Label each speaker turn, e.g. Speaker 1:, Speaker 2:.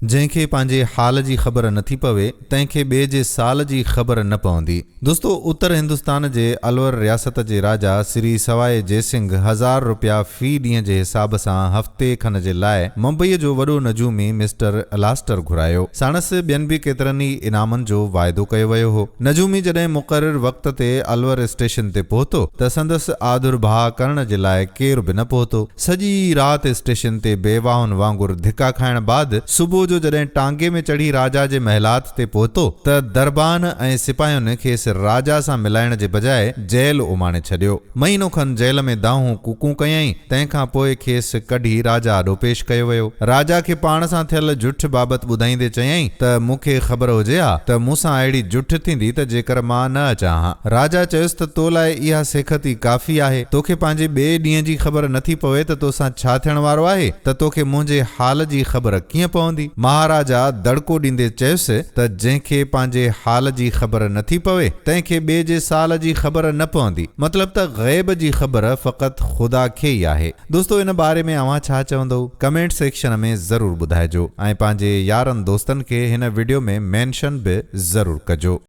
Speaker 1: جنهن کي پنهنجي حال جي خبر نٿي پوي، تنهن کي ٻئي جي سال جي خبر نه پوندي. دوستو اتر هندستان جي الور رياست جي راجا سري سوائي جيسنگهه هزار رپيا في ڏينهن جي حساب سان هفتي کن جي لاء ممبئيء جو وڏو نجومي مسٽر الاسٽر گهرايو. ساڻس ٻين به ڪيترن ئي انعامن جو واعدو ڪيو ويو هو. نجومي جڏهن مقرر وقت تي الور اسٽيشن تي پهتو ته سندس آڌر ڀاء ڪرڻ جي لاء ڪير به نه پهتو. سڄي رات اسٽيشن تي بيواهن وانگر ڌڪا کائڻ بعد صبح جو جڏهن ٽانگي ۾ چڙهي راجا جي محلات تي پهتو ته دربان ۽ سپاهين کيس راجا سان ملائڻ جي بجاء جيل اماڻي ڇڏيو. مهينو کن جيل ۾ دانهون ڪوڪون ڪيائين، تنهن کان پوء کيس ڪڍي راجا آڏو پيش ڪيو ويو. راجا کي پاڻ سان ٿيل جٺ بابت ٻڌائيندي چيائين ته مون کي خبر هجي ها ته مون سان اهڙي جٺ ٿيندي ته جيڪر مان نه اچان ها. راجا چيس ته تو لاء اها سيکت ئي ڪافي آهي. توکي پنهنجي ٻئي ڏينهن جي خبر نٿي پوي ته توسان ڇا ٿيڻ وارو آهي ته توکي منهنجي حال جي خبر ڪيئن پوندي؟ مهاراجا دڙڪو ڏيندي چيس ته جنهن کي پنهنجي حال جي خبر نٿي پوي، تنهن کي ٻئي جي سال جي خبر نه پوندي. مطلب ته غيب جي خبر فقط خدا کي ئي آهي. دوستو ان باري ۾ اوهان ڇا چوندؤ؟ ڪمينٽ سيڪشن ۾ ضرور ٻڌائجو ۽ پنهنجي يارن دوستن کي هن وڊيو ۾ مينشن به ضرور ڪجو.